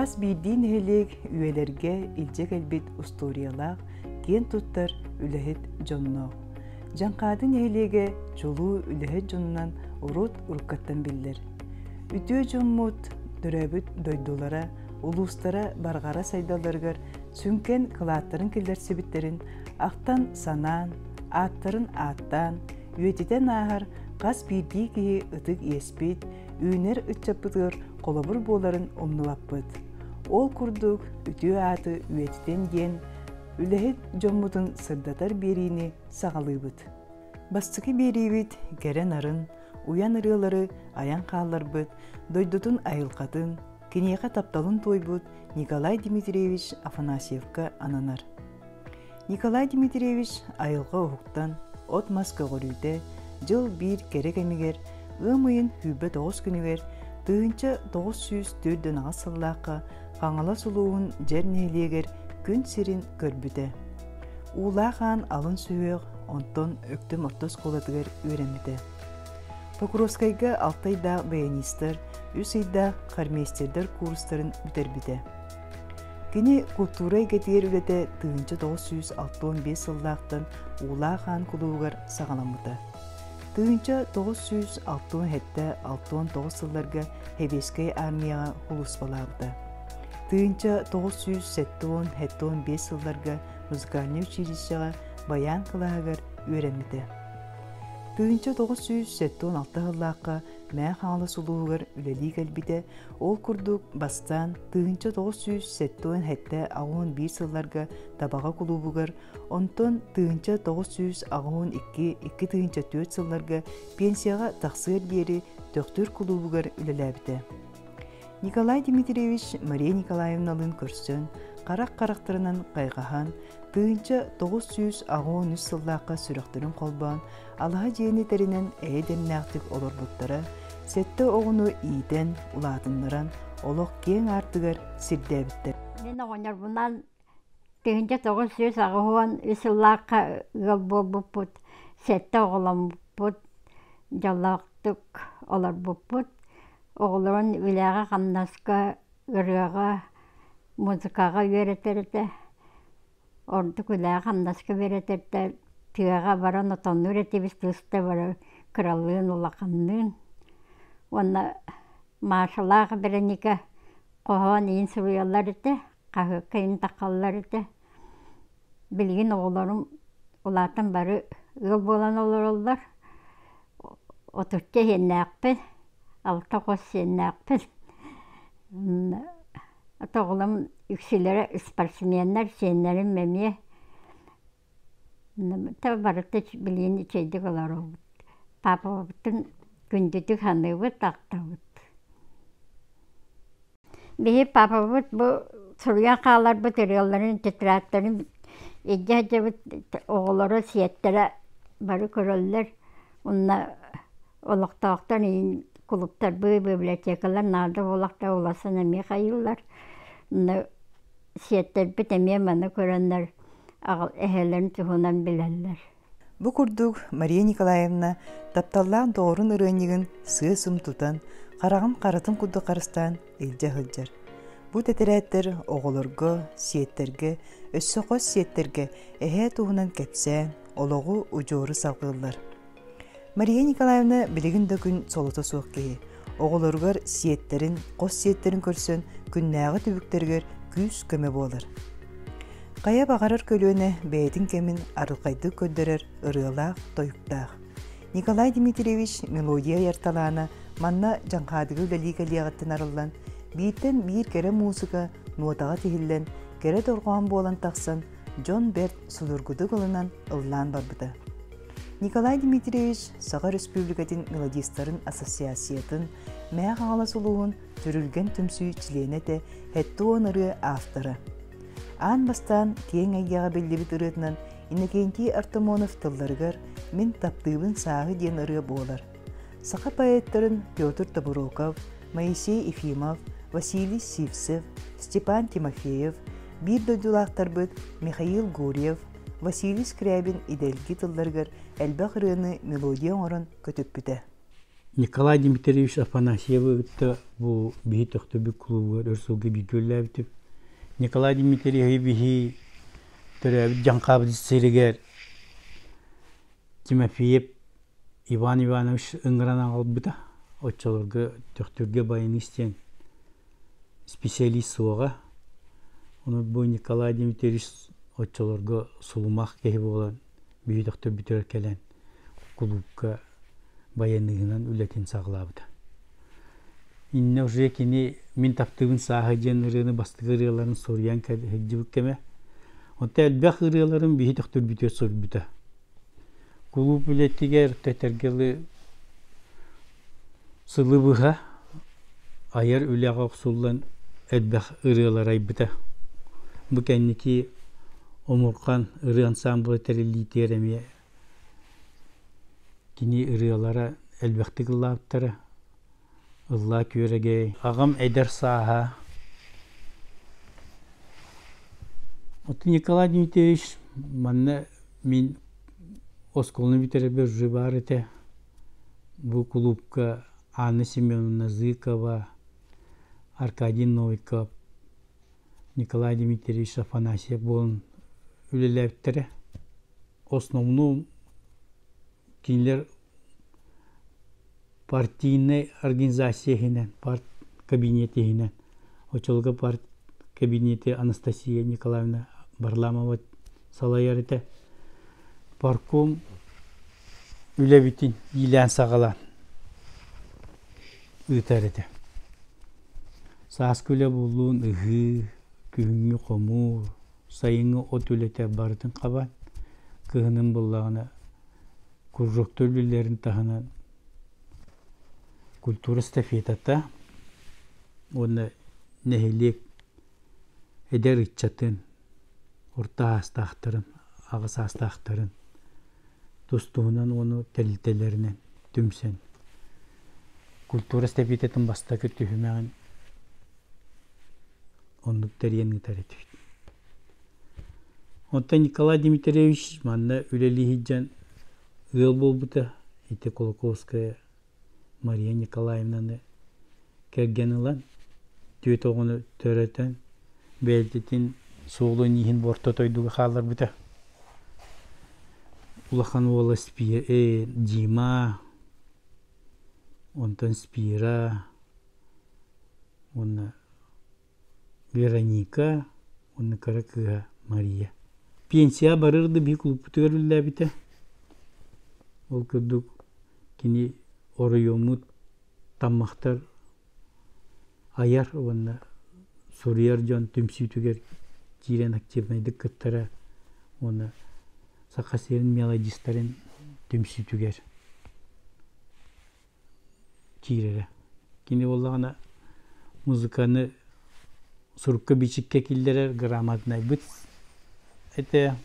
Хас биирдии нэһилиэк үйэлэргэ илдьэ кэлбит устуоруйалаах, киэн туттар үлэһит дьонноох. Дьаҥхаады нэһилиэгэ чулуу үлэһит дьонунан урут уруккаттан биллэр. Үтүө дьоммут төрөөбүт дойдулара, улуустара барҕара сайдалларыгар сүҥкэн кылааттарын киллэрсибиттэрин ахтан-санаан, ааттарын ааттаан, үйэтитэн ааһар хас биирдии киһи ытык иэспит, үүнэр ыччаппытыгар холобур буоларын умнубаппыт. Ол курдук үтүө ааты үйэтитэн диэн үлэһит дьоммутун сырдатар биэриини саҕалыыбыт. Бастакы биэриибит кэрэ нарын, уйан ырыалары айан хаалларбыт, дойдутун айылҕатын, киниэхэ тапталын туойбут Николай Дмитриевич Афанасьевка ананар. Николай Дмитриевич айылҕа уһуктан, от-мас көҕөрүүтэ дьыл биир кэрэ кэмигэр ыам ыйын 29 күнүгэр 1948 сыллаахха Хаҥалас улууһун Дьэр нэһилиэгэр күн сирин көрбүтэ. Уулаах аан алын сүһүөх, онтон Өктөм орто оскуолатыгар үөрэммитэ. Покровскайга алта ыйдаах баянистар, үс ыйдаах хормейстердар курстарын бүтэрбитэ. Кини култуура эйгэтигэр үлэтэ 1965 сыллаахтан Уулаах Аан кулуубугар саҕаламмыта. 1967-69 сылларга Сэбиэскэй аармыйаҕа сулууспалаабыта. 1970-75 сылларга музыкальнай училищеҕа баян кылааһыгар үөрэммитэ. 1976 сыллаахха Мэҥэ Хаҥалас улууһугар үлэлии кэлбитэ Ол курдук, бастаан 1977-81 сылларга Табаҕа кулуубугар, онтон 1982-2004 сылларга пенсияҕа тахсыар диэри Төхтүр кулуубугар үлэлээбитэ. Николай Дмитриевич Мария Николаевналыын көрсөн, харах харахтарынан хайҕаһан, 1983 сыллаахха сүрэхтэрин холбоон, алаһа дьиэни тэринэн эйэ дэмнээхтик олорбуттара, сэттэ оҕону иитэн, улаатыннаран, олох киэҥ аартыгар сирдээбиттэр. Мин оҕонньорбунаан 1983 сыллаахха ыал буолбуппут, сэттэ оҕоломмуппут, дьоллоохтук олорбуппут. Оҕолорун үлэҕэ-хамнаска, ырыаҕа, музыкаҕа үөрэтэр этэ. Ордук үлэҕэ-хамнаска үөрэтэртэн тыаҕа баран отоннуур этибит кыыс да бары кыралыын улаханныын уонна Машалаах Вероника хоһоон иин суруйаллар этэ, хаһыакка иин таххаллар этэ. Билигин оҕолорум улаатан бары ыал буолан олороллор. Отучча иһиннээхпин, алта хос сиэннээхпин. Оҕолорум үксүлэрэ спортсменнар, сиэннэрим эмиэ барыта билигин үчүгэйдик олоробут. Паапабытын күндүтүк саныыбыт, ахтабыт. Биһи паапабыт бу суруйан хааларбыт ырыаларын, тетрадтарын илдьэ сылдьабыт оҕолоро, сиэттэрэ бары көрөллөр. Уонна олохтоохтор кулууптарбыт, библиотекалар наада буоллахтара уларсан эмиэ хайыыллар. Онно сиэттэрбит эмиэ маны көрөннөр эһэлэрин туһунан билэллэр. Бу курдук Мария Николаевна тапталлаах доҕорун ырыанньыгын сыа-сым тутан, хараҕын харатын курдук харыстаан илдьэ сылдьар. Бу тэтэрээттэр оҕолорго, сиэттэргэ, өссө хос сиэттэргэ эһээ туһунан кэпсээн, олоҕу удьуору салҕыыллар. Мария Николаевна билигин да күн солото суох киһи. Оҕолоругар сиэттэрин, хос сиэттэрин көрсөн күннээҕи түбүктэригэр күүс-көмө буолар. Хайа баҕарар көлүөнэ бэйэтин кэмин арылхайдык көрдөрөр ырыалаах-тойуктаах. Николай Дмитриевич мелодия айар талаана манна Дьаҥхаадыга үлэлии кэлиэҕиттэн арыллан, бииртэн биир кэрэ муусука нуотаҕа тиһиллэн, кэрэ дорҕоон буолан тахсан, дьон бэрт судургутук ылынан ыллаан барбыта. Николай Дмитриевич Саха Өрөспүүбүлүкэтин мелодистарын ассоциациятын Мэҥэ Хаҥалас улууһун Түрүлгэн түмсүү чилиэнэ этэ, 70 ырыа автора. Аан бастаан киэҥ эйгэҕэ биллибит ырыатынан Иннокентий Артамонов тылларыгар «Мин таптыыбын сааһы» диэн ырыа буолар. Саха поэттарын Петр Тобуроков, Моисей Ефимов, Василий Сивцев, Степан Тимофеев, биир дойдулаахтарбыт Михаил Гурьев, Василий Скрябин идэлги тылларыгар элбэх ырыаны мелодия оҥорон көтүппүтэ. Николай Дмитриевич Афанасьевы кытта бу биһи Төхтөбүт кулуубугар өр сылга бииргэ үлэлээбитим. Николай Дмитриевиһи биһи төрөөбүт Дьаҥхаабыт сиригэр Тимофеев Иван Иванович ыҥыран аҕалбыта. Оччолорго Төхтүргэ баянист диэн специалист суоҕа. Ону бу Николай Дмитриевич оччолорго сулумах киһи буолан биһи Төхтүрбүтүгэр кэлэн кулуупка баяныыһынан үлэтин саҕалаабыта. Иннэ уже кини «Мин таптыыбын сааһы» диэн ырыаны бастакы ырыаларын суруйан сылдьыбыт кэмэ. Онто элбэх ырыаларын биһи Төхтүрбүтүгэр суруйбута. Кулууп үлэтигэр тэтэргэлы сылы быһа айар үлэҕэ охсуллан элбэх ырыалары айбыта. Бу кэнники Омурхан ырыа ансаамбыла тэриллиитигэр эмиэ Кини ырыалара элбэхтик ыллаабыттара. Ыллаа күөрэгэй, аҕам эдэр сааһа. Оттон Николай Дмитриевич манна мин оскуоланы бүтэрэрбэр уже баар этэ. Бу кулуупка Анна Семеновна Зыкова, Аркадий Новиков, Николай Дмитриевич Афанасьев буолан үлэлээбиттэрэ. Основном кинилэр партийнай организация иһинэн, парт кабинет иһинэн, оччолорго парт кабинети Анастасия Николаевна Варламова салайар этэ. Парком үлэбитин иилээн-саҕалаан ыытар этэ. Сааскы үлэ буоллун, ыһыы, күһүҥҥү хомуур, сайыҥҥы от үлэтэ барытын хабан, кыһынын буллаҕына кружоктар үлэлэрин таһынан культура эстафетата уонна нэһилиэк эдэр ыччатын, орто саастаахтарын, аҕа саастаахтарын тус-туһунан уонна тэрилтэлэринэн түмсэн культура эстафетатын бастакы түһүмэҕин оннук тэрийэн ыытар этибит. Онтон Николай Дмитриевич манна үлэлии сылдьан ыал буолбута. Ити Кулаковская Мария Николаевнаны кэргэн ылан, түөрт оҕону төрөтөн, бэйэтин суолун-ииһин бу орто дойдуга хаалларбыта. Улахан уола Дима, онтон Спира уонна Вероника уонна кыра кыыһа Мария. Пенсияҕа барыар да биһи кулууппутугар үлэлээбитэ. Ол курдук кини оройуоммут Таммахтар айар уонна суруйар дьон түмсүүтүгэр киирэн активнайдык кыттара уонна Саха сирин мелодистарын түмсүүтүгэр киирэрэ. Кини буоллаҕына музыканы сурукка-бичиккэ киллэрэр грамотнайбыт этэ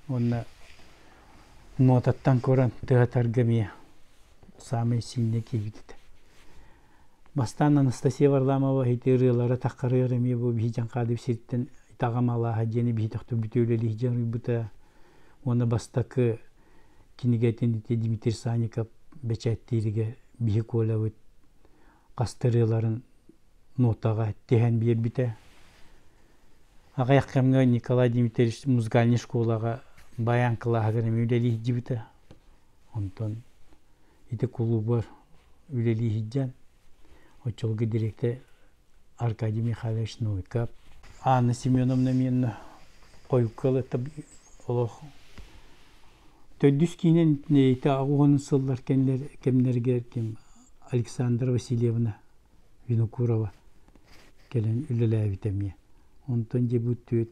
уонна нотаттан көрөн тыатарга эмиэ саамай сильнэй киһибит этэ. Бастаан Анастасия Варламова ити ырыалара таххарыар эмиэ бу биһи Дьаҥхаадып сириттэн Итаҕам алааһа диэни биһи төхтөрбүтү үлэлиир дьон уйбута уонна бастакы кинигэтин ити Дмитрий Санников бэчээттииригэр биһи Колябыт хастарыыларын нотаҕа тиһэн биэрбитэ. Аҕыйах кэмҥэ Николай Дмитриевич музыкальнай школаҕа баян кылааһыгар эмиэ үлэлии сылдьыбыта. Онтон ити кулуубар үлэлии сылдьан оччолорго дириэктэр Аркадий Михайлович Новиков, Анна Семеновна эмиэ хойукка олох төрдүс киинэн аҕыс сыллар кэмнэригэр ким Александра Васильевна Винокурова кэлэн үлэлээбитэ эмиэ. Онтон дьэ бу түөрт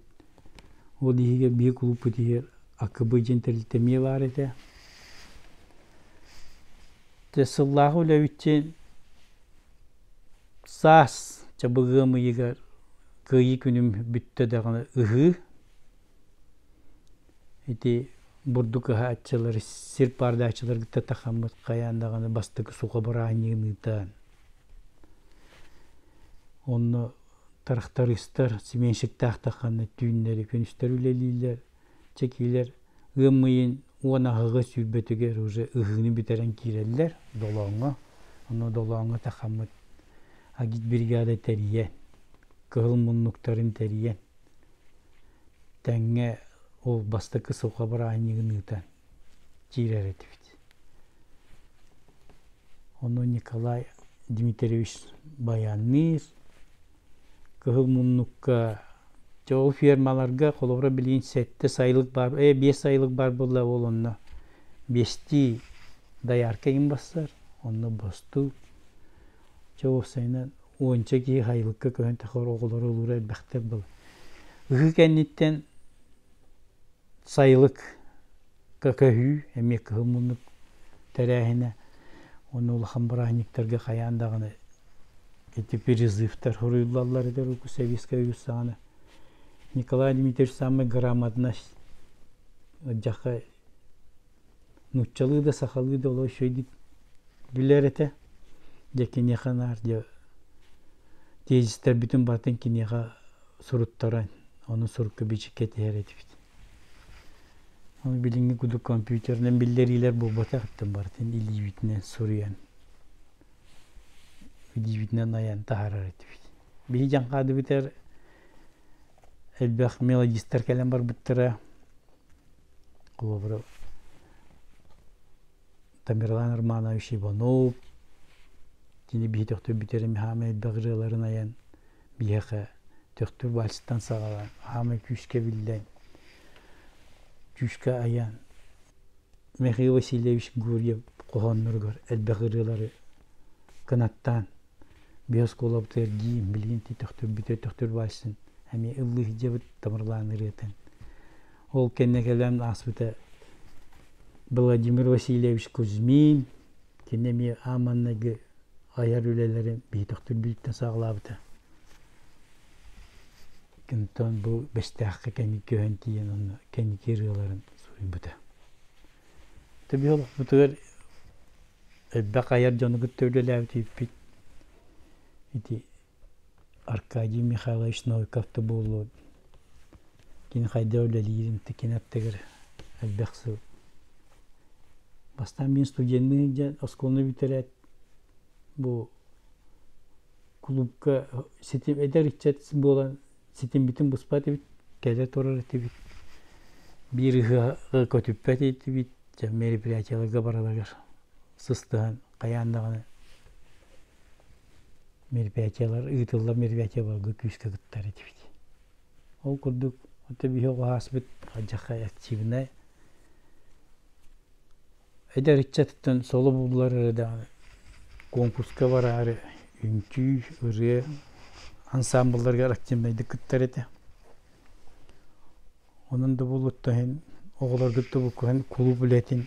ол иһигэр биһи кулууппут иһигэр АКБ диэн тэрилтэ эмиэ баар этэ. Дьэ сыллааҕы үлэбитин Саас чабыгыам ыйыгар Кыайыы күнүм бүттэ даҕаны ыһыы. Ити бурдук ыһааччылар, сир паардааччылар кытта тахаммыт хайаан даҕаны бастакы суха бырааһынньыгын ыытан. Онно трактористар, сменщиктаах тахханна түүннэри, күнүстэри үлэлииллэр, чэкиилэр ыам ыйын уон аҕыһы сүүрбэтигэр уже ыһыыны бүтэрэн киирэллэр долооҥҥо. Онно Долооҥҥо тахаммыт агитбригада тэрийэн, кыһыл муннуктарын тэрийэн, тэҥҥэ ол бастакы сылга бырааһынньыгын ыытан киирэр этибит. Ону Николай Дмитриевич баянныыр. Кыһыл муннукка дьэ ол фермаларга холобура билигин сэттэ сайылык баар биэс сайылык баар буолла ол онно биэстии доярка иҥин бассар онно бостуу дьэ уопсайынан уонча киһи сайылыкка көһөн тахар оҕолоро ылуура элбэхтэр буолар. Ыһыы кэнниттэн сайылыкка көһүү эмиэ кыһыл муннук тэрээһинэ уонна улахан бырааһынньыктарга хайаан даҕаны ити призывтар суруйуллаллар этэ урукку сэбиэскэй үс саҕана Николай Дмитриевич самый грамотность дьахха нууччалыы да сахалыы да олох үчүгэйдик билэр этэ дьэ киниэхэ наар дьэ тезистэрбитин барытын киниэхэ суруттаран ону сурукка бичиккэ түһэр этибит. Ону билиҥҥи курдук компьютерынан биллэриилэр буолбатах иттэн барытын илиибитинэн суруйан, илиибитинэн айан таһаарар этибит. Биһи дьаҥхаадыбытыгар элбэх мелодистар кэлэн барбыттара. Холобура, Тамерлан Романович Иванов, кини биһи төхтөрбүтэрин хаамай элбэх ырыаларын айан биһиэхэ Төхтүр вальстан саҕалаан хаамай күүскэ биллэн, күүскэ айан Михаил Васильевич Гурьев хоһоонноругар элбэх ырыалары кынаттаан биһи оскуолабытыгар гиим билигин Төхтүрбүтэ Төхтүр вальсын эмиэ ыллыы сылдьабыт Тамерлан ырыатын. Ол кэннэ кэлэн ааспыта Владимир Васильевич Кузьмин, кини эмиэ аан маҥнайгы айар үлэлэрин биһи Төхтүрбүтүттэн саҕалаабыта. Онтон бу Бэстээххэ кэнники көһөн тиийэн онно кэнники ырыаларын суруйбута. Биһи олохпутугар элбэх айар дьону кытта үлэлээбитиппит. Ити Аркадий Михайлович Новиков да буолуо кини хайдах үлэлиирин кини аттыгар элбэх сыл. Бастаан мин студенныы сылдьан оскуоланы бүтэрээт бу кулуупка ситим эдэр ыччат буолан ситиммитин быспат эбит, кэлэ турар этибит. Биир ыһыаҕы көтүппэт этибит, дьэ мероприятиеларга бараларыгар сыстыһан хайаан даҕаны мероприятиелар ыытыллар мероприятиеларга күүскэ кыттар этибит. Ол курдук ото биһи оҕо ааспыт алдьархай активнай Эдэр ыччаттан соло буллар эрэ даҕаны куонкуруска бараары үҥкүү, ырыа ансаамбылларыгар активнайдык кыттар этэ. Онон да буолуоттан иһин оҕолоргут да буккуһан кулууп үлэтин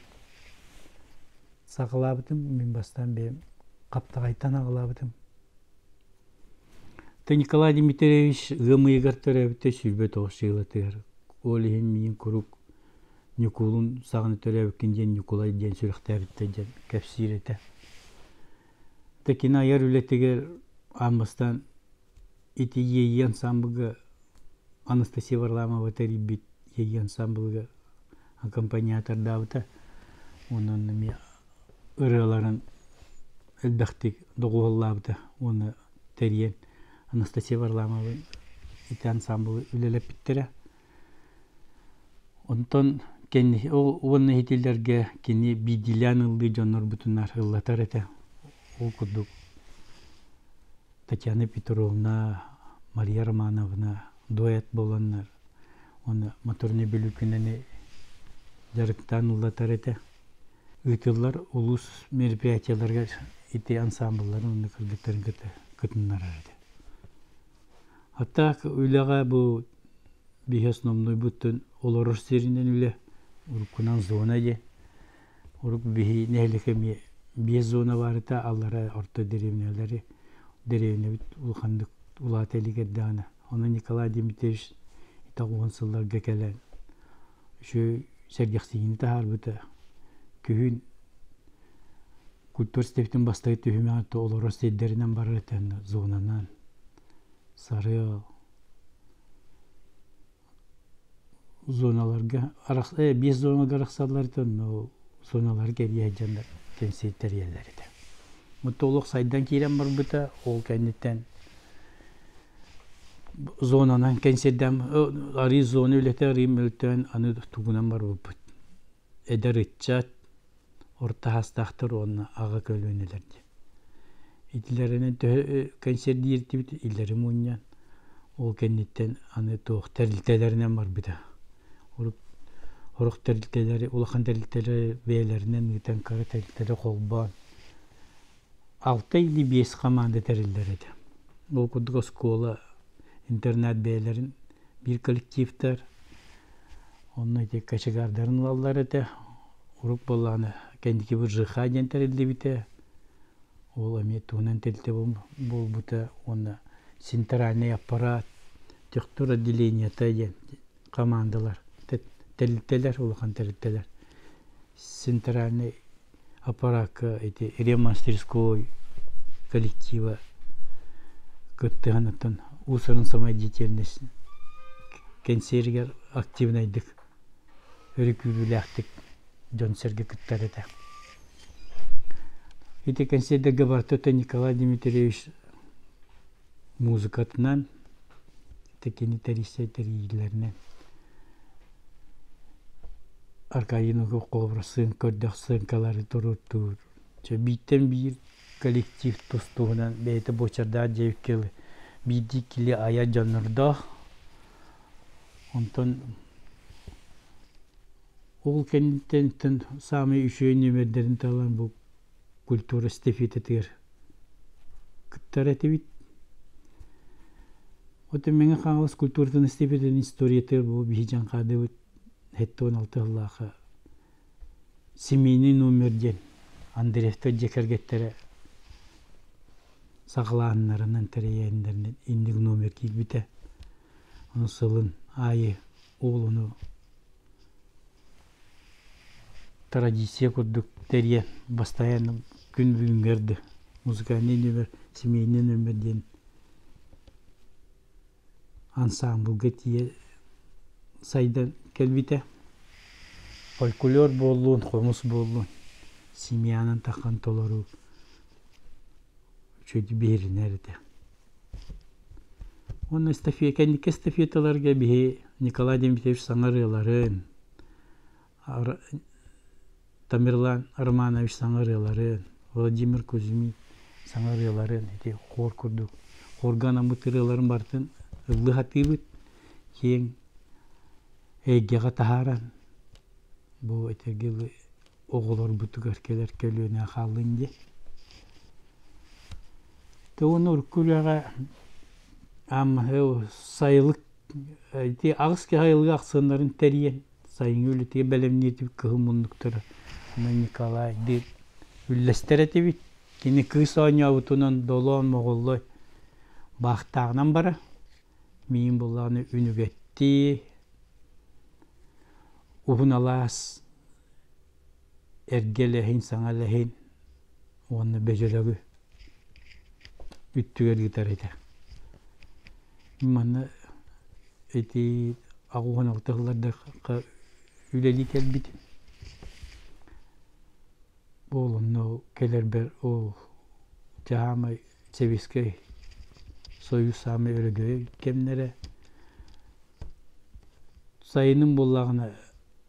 саҕалаабытым. Мин бастаан бэйэм Хаптаҕайтан аҕалаабытым. Ты Николай Дмитриевич ыам ыйыгар төрөөбүтэ 29 сылатыгар. Ол иһин миигин куруук Ньукулун саҕана төрөөбүккүн диэн Ньукулай диэн сүрэхтээбиттэр диэн кэпсиир этэ. Тэ кини айар үлэтигэр аан бастаан ити Иэйии ансаамбылга Анастасия Варламова тэрийбит Иэйии ансаамбылыгар аккомпаниатордаабыта. Онон эмиэ ырыаларын элбэхтик доҕуһуоллаабыта уонна тэрийэн Анастасия Варламова ити ансаамбылы үлэлэппиттэрэ. Онтон кэнники ол уонна иһитиллэргэ кини биирдиилээн ыллыы дьоннорбутунар ыллатар этэ. Ол курдук Татьяна Петровна, Мария Романовна дуэт буоланнар уонна моторнай бүлүүкүнэни дьарыктаан ыллатар этэ. Ыытыллар улуус мероприятиеларыгар ити ансаамбылларын уонна кыргыттарын кытта кытыннарар этэ. А так үлэҕэ бу биһи основнойбуттан олорор сиринэн үлэ, уруккунан зона диэн. Урук биһи нэһилиэк эмиэ биэс зона баар этэ, аллара орто дэриэбинэлэри, дэриэбинэбит улаханнык улаата илик эрдэҕинэ. Онон Николай Дмитриевич итак уон сылларга кэлэн үчүгэй сэргэхсийиини таһаарбыта. Күһүн культура ситимин бастакы түһүмэҕэр олорор сирдэринэн барар этэ зонанан Сарыал зоналарга биэс зоналарга арахсаллар этэ онно зоналары кэрийэ сылдьаннар кэнсиэр тэрийэллэр этэ. Олох сайдан киирэн барбыта, ол кэнниттэн зонанан кэнсиэрдээн арыы зона үлэтэ арыы мөлтөөн аны тугунан барбыппыт. Эдэр ыччат, орто саастаахтар уонна аҕа көлүөнэлэр диэн. Итилэринэн төһө кэнсиэрдиирдибит иллэри мунньан, ол кэнниттэн аны туох тэрилтэлэринэн барбыта. Урут тэрилтэлэри, улахан тэрилтэлэри бэйэлэринэн ыытан кыра тэрилтэри холбоон алта или биэс хамаанда тэриллэр этэ. Ол курдук оскуола, интернат бэйэлэрин биир коллективтар, онно ити кочегардарын ылаллар этэ. Урук буоллаҕына кэнники ВЖХ диэн тэриллибитэ. Ол эмиэ туһунан тэрилтэ буолбута уонна центральный аппарат, техтур отделениета диэн командалар, тэрилтэлэр, улахан тэрилтэлэр центральный аппаракка ити ремастерской коллектива кыттыһан оттон уус-уран самодеятельность кэнсиэригэр активнайдык өрүкүүрүүлээхтик дьон-сэргэ кыттар этэ. Ити кэнсиэрдэргэ барыта Николай Дмитриевич музыкатынан, кини тэрийсэ тэрийиилэринэн Аркадий Ногохов көрдөх сценкалары туруортуур. Чэ, бииртэн биир коллектив тус-туһунан бэйэтэ буочардаах диэбиккэ биирдии кили айар дьоннордоох. Онтон ол кэнниттэн саамай үчүгэй нүөмэрдэрин талан бу культура эстафетатыгар кыттар этибит. Оттон Мэҥэ Хаҥалас культуратын эстафетатын историятыгар бу биһи дьаҥхаадыбыт 76 сыллаахха семейный номер диэн Андреевтар дьиэ кэргэттэрэ саҕалааһыннарынан тэрийэннэринэн инник номер киирбитэ. Ону сылын аайы ол ону традиция курдук тэрийэн бастайан күн бүгүнгэр да музыкальный номер, семейный номер диэн ансаамбылга тиийэ сайдан кэлбитэ. Фольклор буоллун, хомус буоллун семьянан тахан толоруу үчүгэй биһиринэр этэ. Уонна кэнники эстафеталарга биһи Николай Дмитриевич саҥа ырыаларын, Тамерлан Романович саҥа ырыаларын, Владимир Кузьмин саҥа ырыаларын ити хор курдук хорга анаммыт ырыаларын барытын ыллыы сатыыбыт, киэҥ эйгэҕэ таһааран бу этэргэ оҕолорбутугар кэлэр көлүөнэ хааллын диэн. Тэ уонна урукку үлэҕэ сайылык ити аҕыс киһи айылга ахсыаннарын тэрийэн сайыҥҥы үлэтигэр бэлэмниир кыһыл муннуктары Николай диир үллэстэр этибит. Кини кыыс оонньообутунан Долоон Моҕоллой баахтааҕынан бара. Миин буллаҕына үнүгэттии, уһун алаас эргэ элэһин, саҥа элэһин уонна бөдьөлөгү үттүгэр ыытар этэ. Манна ити 86 сылларга үлэлии кэлбитим. Ол онно кэлэрбэр ол саамай Сэбиэскэй Союз саамай өрөгөй кэмнэрэ. Сайынын буоллаҕына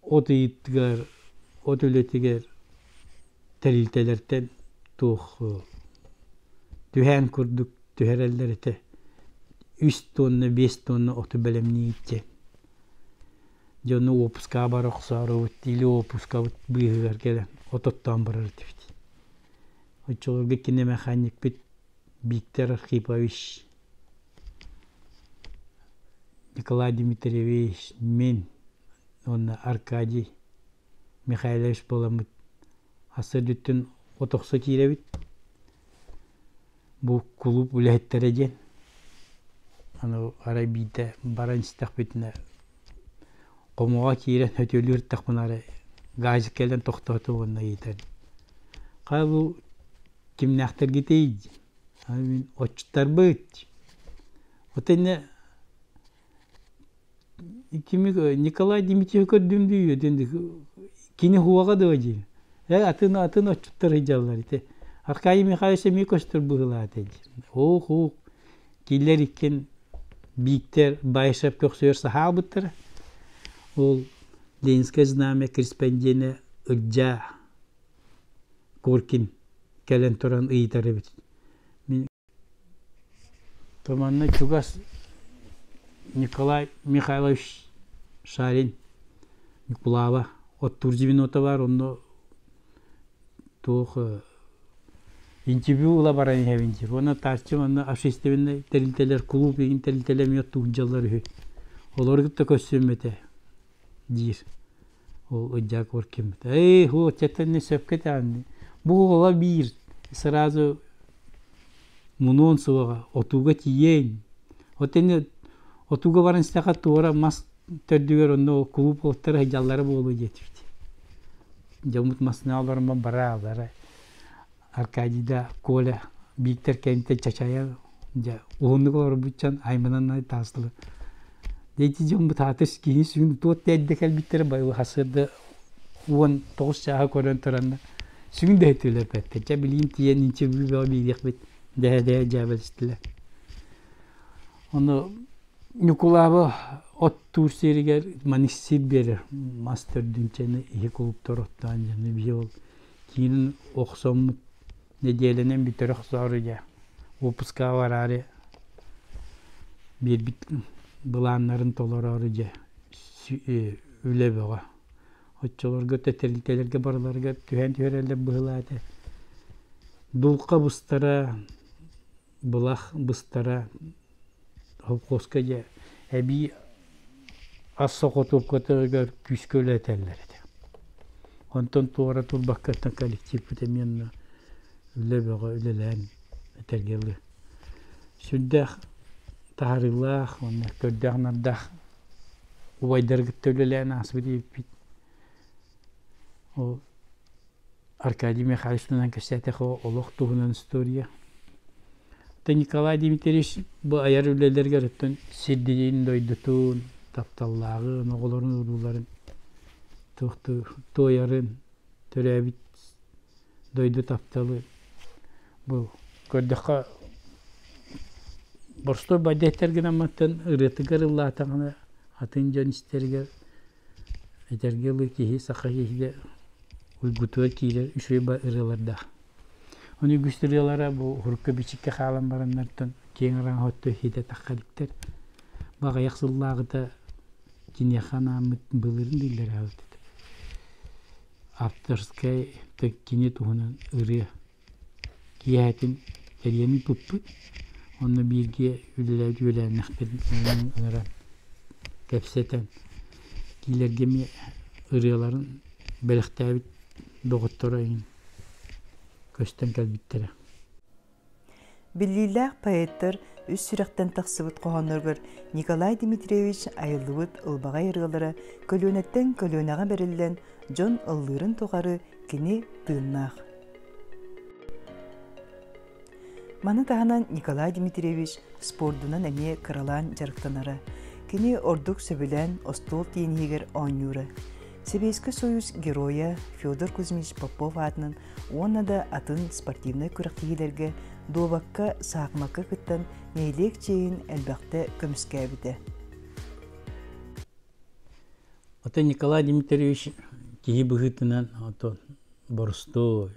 от ыйытыгар, от үлэтигэр тэрилтэлэртэн туох түһээн курдук түһэрэллэр этэ. Үс тонна, биэс тонна оту бэлэмниибит диэн. Дьону уоппускаҕа бара охсоорубут или уоппускабыт быыһыгар кэлэн от оттоон барар этибит. Оччолорго киномеханикпыт Виктор Архипович, Николай Дмитриевич, мин уонна Аркадий Михайлович буоламмыт хас үрдүттэн от охсо киирэбит. Бу кулууп үлэһиттэрэ диэн. Аны арай биирдэ баран истэхпитинэ хомуоҕа киирэн сөтүөлүүр эрдэхпинэ арай газик кэлэн тохтоото уонна ыйытар хайа бу кимнээхтэргитий диэн мин отчуттарбыт вот иннэ кими Николай Дмитриевич көрдүм дии диэн кини хуоҕа дуо дии э атын атын отчуттар ыйдьаллар ити. Аркадий Михайлович эмиэ көстөр быһыылаата диир. Ох-ох, кинилэр иккиэн Бииктэр Баишев көхсүгэр саһаабыттара. Ол Ленинское знамя корреспонденэ Ылдьаа Коркин кэлэн туран ыйытар эбит. Мин манна чугас Николай Михайлович Шарин Ньукулааба оттуур звенота баар, онно туох интервью ыла баран иһэбин диир. Уонна тааччы манна общественнай тэрилтэлэр, кулууп игин тэрилтэлэр эмиэ оттуур үһү. Олору кытта көрсүөм этэ диир. Ол ыдьаак киммит. Эй, һуу, чэтэнни сөпкө этэҕин. Бу уола биир сразу мунуон суоҕа, отууга тиийэйин. Вот ини отууга баран истэххэ туора мас төрдүгэр онно кулууп уоттара сылдьаллара буолуо диэтибит. Дьоммут массыына олорон барааллара. Аркадий да Коля Бииктэр кэнниттэн чачайа дьэ уһуннук олорбут дьон айманан таастылар. Ити дьоммут аата киһи сүгүн туот эрдэ кэлбиттэрэ бай хасыарда 19 чааһы көрөн туранна сүгүн дэһэтилэр бэттэ. Чэ билигин тиийэн интервью бөҕө биэриэхпит дэһэ-дэһэ дьээбэлэстилэр. Ону Ньукулааба оттуур сиригэр маннык сир биэрэр мас төрдүнчэни иһи кулуптар оттоон дьону биһи ол киинин охсоммут нэдиэлэнэн бүтэрэ охсоору дьэ уоппускаҕа бараары биэрбит былааннарын толороору дьэ үлэ бөҕө. Оччолорго тэрилтэлэргэ барыларыгар түһээн түһэрэллэр быһыылаах этэ. Дулҕа быстара, былах быстара холкуоска дьэ эбии ас соҕотуопкатыгар күүскэ үлэлэтэллэр этэ. Онтон туора турбакка коллективпыт эмиэ онно үлэ бөҕө үлэлээн этэргэ дылы сүрдээх таһаарыылаах уонна көрдөөх-нардаах убайдары кытта үлэлээн ааспыт эбиппит. Ол Аркадий Михайловичтан кэпсээтэххэ олох туһунан история. Оттон Николай Дмитриевич бу айар үлэлэригэр оттон сирдиин дойдутун, тапталлааҕын, оҕолорун урууларын туойарын, төрөөбүт дойду тапталы бу көрдөххө боростуой байдайдар гынан ырыатыгар ыллаатаҕына атын дьон истэригэр Этэргэ дылы киһи саха киһитэ уйгутугар киирэр үчүгэй ырыалардаах. Ону үгүс ырыалара бу урукка-бичиккэ хаалан бараннартан киэҥ араҥа өттө иһитэ тахха иликтэр. Бу аҕыйах сыллааҕыта киниэхэ анааммыт былырын биллэр эбит. Авторскай кини туһунан ырыа киэһэтин тэрийэн ыыппыппыт. Онно бииргэ үлэлээбит үөлээннэхтэрин ыҥыран кэпсэтэн киилэргэ эмиэ ырыаларын бэлэхтээбит доҕотторо эҥин көстөн кэлбиттэрэ. Биллиилээх поэттар үс сүрэхтэн тахсыбыт хоһоонноругар Николай Дмитриевич айыллыбыт ылбаҕай ырыалара көлүөнэттэн көлүөнэҕэ бэриллэн дьон ыллыырын тухары кини тыыннаах. Маны таһынан Николай Дмитриевич спордунан эмиэ кыралаан дьарыктанара. Кини ордук сөбүлээн остуол тиэниһигэр оонньуура. Сэбиэскэй Союз Геройа Федор Кузьмич Попов аатынан уонна да атын спортивнай күрэхтэһиилэргэ дуобакка, саахымакка кыттан нэһилиэк чиэһин элбэхтэ көмүскээбитэ. Оттон Николай Дмитриевич киһи быһыытынан ото боростуой,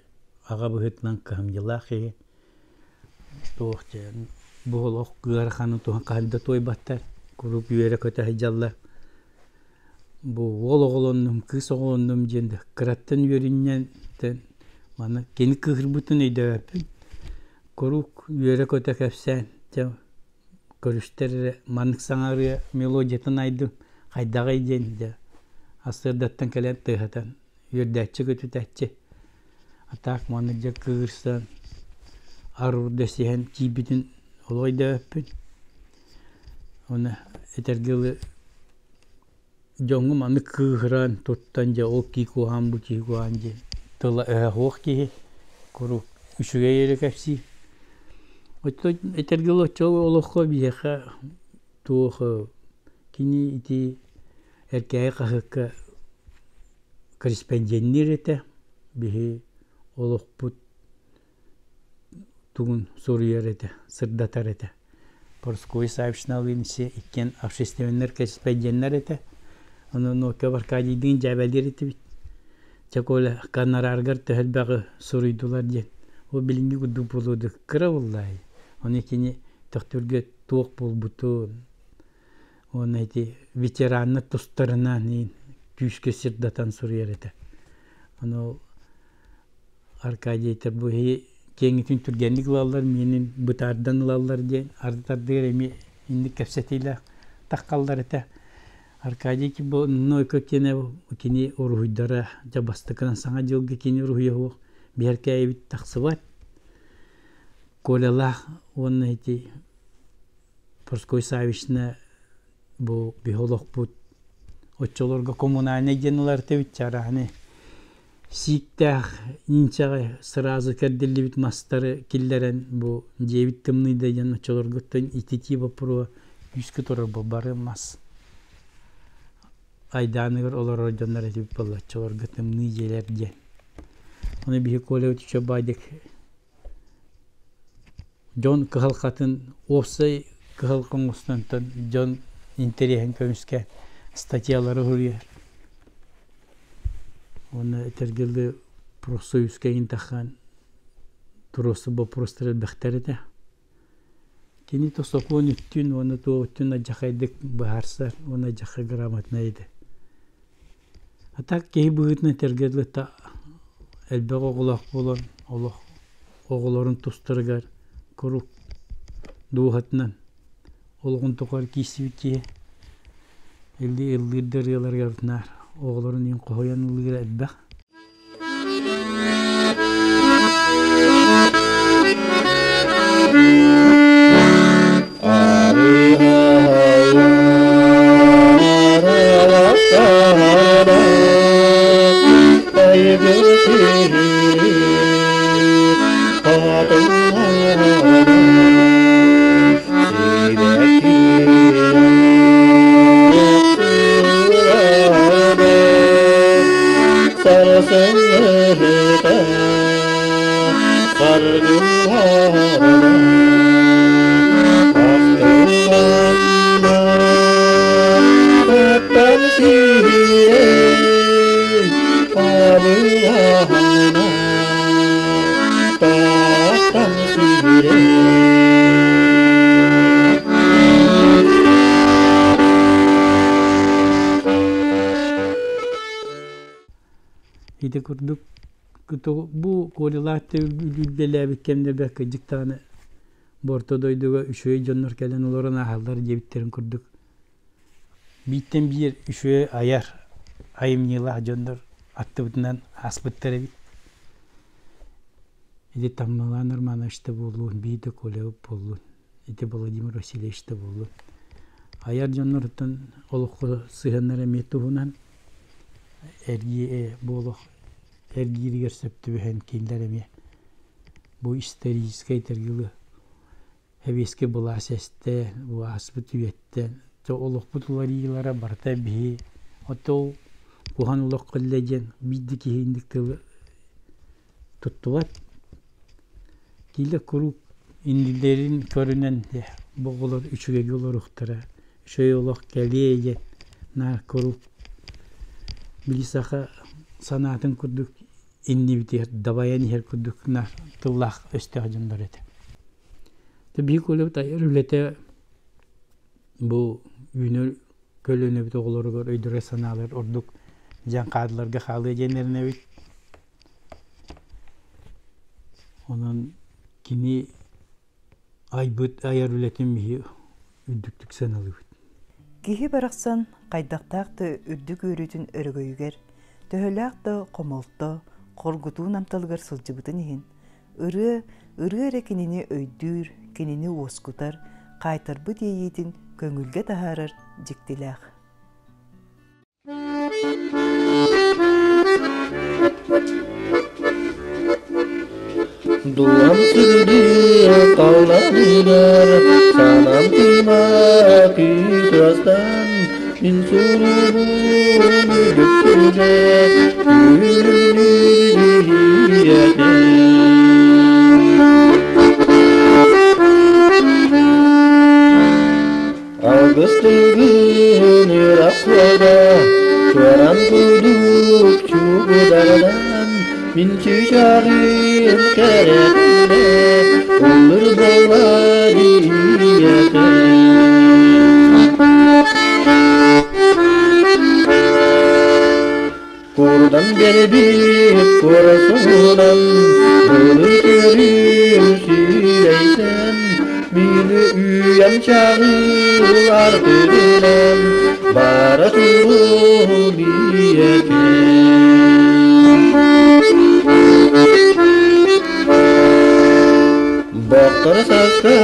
аҕа быһыытынан кыһамньылаах киһи. Туох диэн бу олох ыараханын туһун хаһан да туойбаттар, куруук үөрэ-көтө сылдьаллар. Бу уол оҕолоннум, кыыс оҕолоннум диэн да кыраттан үөрүнньэн маны кини кыыһырбытын өйдөөбөппүн. Куруук үөрэ-көтө кэпсээн, дьэ көрүстэр эрэ маннык саҥа ырыа мелодиятын айдым, хайдаҕый диэн дьэ сарсыардаттан кэлэн тыаһатан үөрдээччи көтүтээччи. А так маннык дьэ кыырсан, арыгы сиһэн киирбитин олох өйдөөбөппүн. Уонна этэргэ дылы дьоҥҥо маннык кыыһыран туттан дьэ ол кии куһаҕан бу кии куһаҕан диэн тыла өһө суох киһи куруук үчүгэй эрэ кэпсиир. Оттон этэргэ дылы оччо олоххо биһиэхэ туох кини ити Эркээйи хаһыакка корреспонденниир этэ. Биһи олохпут. тугун суруйар этэ, сырдатар этэ. Порской Савичналыын иккиэн общественнай кэспэдьиэннэр этэ. Ону Нокио Аркадийдыын дьээбэлиир этибит. Чэ, Коля, гонораргар төһө элбэҕи суруйдулар диэн. Ол билиҥҥи курдук буолуо дуо, кыра буоллаай. Ону кини Төхтүргэ туох буолбутун уонна ити ветераннар тустарынан күүскэ сырдатан суруйар этэ. Ону Аркадий этэр бу иһи киэҥитин түргэнник ылаллар, миэнин бытаардан ылаллар диэн ардыгар эмиэ инник кэпсэтиилээх таххаллар этэ. Аркадий бу Нойко киэнэ кини уруһуйдара дьэ бастакынан Саҥа дьылга кини уруһуйа суох биһэркээйибит тахсыбат. Колялаах уонна ити Порской Савична бу биһи олохпут оччолорго коммунальнай диэн ылар этибит чарааны сииктээх инчэҕи сразу кэрдиллибит мастары киллэрэн бу дьиэбит тымныйда диэн оччолоргуттан ититии боппуруоһа күүскэ турар бу бары мас айдааныгар олорор дьоннор этибит буолла оччолорго тымныы дьиэлэр диэн. Ону биһи Коля Чобадик дьон кыһалҕатын уопсай кыһалҕа оҥостонтон дьон интэриэһин көмүскээн статьялары суруйар. Уонна этэргэ профсоюзка иҥтэххин туруорсар боппуруостар элбэхтэр этэ. Кини то сокуон үттүн уонна туох үттүн алдьархайдык быһаарсар уонна алдьархай грамотнай этэ. А так киһи быһыытынан этэргэ дылы элбэх оҕолоох буолан олох оҕолорун тустарыгар куруук дууһатынан олоҕун тухары киирсибит киһи ыллыыр да ырыаларыгар наар оҕолорун иһин хоһуйан ыллыыра элбэх. Ити курдук бу Колялаах үлэлээбит кэмнэрбэр кырдьык даҕаны бу орто дойдуга үчүгэй дьоннор кэлэн олорон ааһаллар диэбиттэрин курдук бииртэн биир үчүгэй айар айымньылаах дьоннор аттыбытынан ааспыттар эбит. Ити Таммалаан Романович да буоллун, биир да Колябыт буоллун, ити Владимир Васильевич да буоллун. Айар дьонноруттан олоххо сыһыаннара эмиэ туһунан эргии бу олох эргииригэр сөп түбэһэн кинилэр эмиэ бу историческай этэргэ Сэбиэскэй былаас эстэ, бу ааспыт үйэттэн олохпут уларыйыылара барыта биһи ото куһаҕан олох кэллэ диэн биир да киһи инник тылы туттубат. Киилэ куруук иннилэрин көрүнэн бу оҕолор үчүгэйгэ олоруохтара, үчүгэй олох кэлиэ диэн наар куруук били саха санаатын курдук иннибитигэр дабайан иһэр курдук наар тыллаах өстөөх дьоннор этэ. Биһиги көлөбүт айар үлэтэ бу үүнэр көлүөнэбит оҕолоругар өйдөрөр-санаалар ордук дьаҥ хаалларга хаалыа диэн эрэнэбит. Онон кини айбыт айар үлэтин биһи үрдүктүк сыаналыыбыт. Киһи барахсан хайдахтаах да үрдүк үөрүүтүн өрөгөйүгэр, төһөлөөх да хомолто, хоргутуу намталыгар сылдьыбытын иһин, Ырыа, ырыа эрэ кинини өйдүүр, кинини уоскутар, хаайтарбыт иэйиитин көҥүлгэ таһаарар дьиктилээх. Дууһам сүрүнү талларыгар, санаам тыына күүс астан, мин суругум үрдүктүгэ күлүмнүүр суода, чуоран курдук чугудардан, мин чыычааҕым кэрэтинэ, ыллыр буолла ийэтэ. Курдан биэрбит курсунан былыр көрүм сирэйдэн мин үйэм чаҕыл артыгынан бара туруом ийэкэм. Боттор саска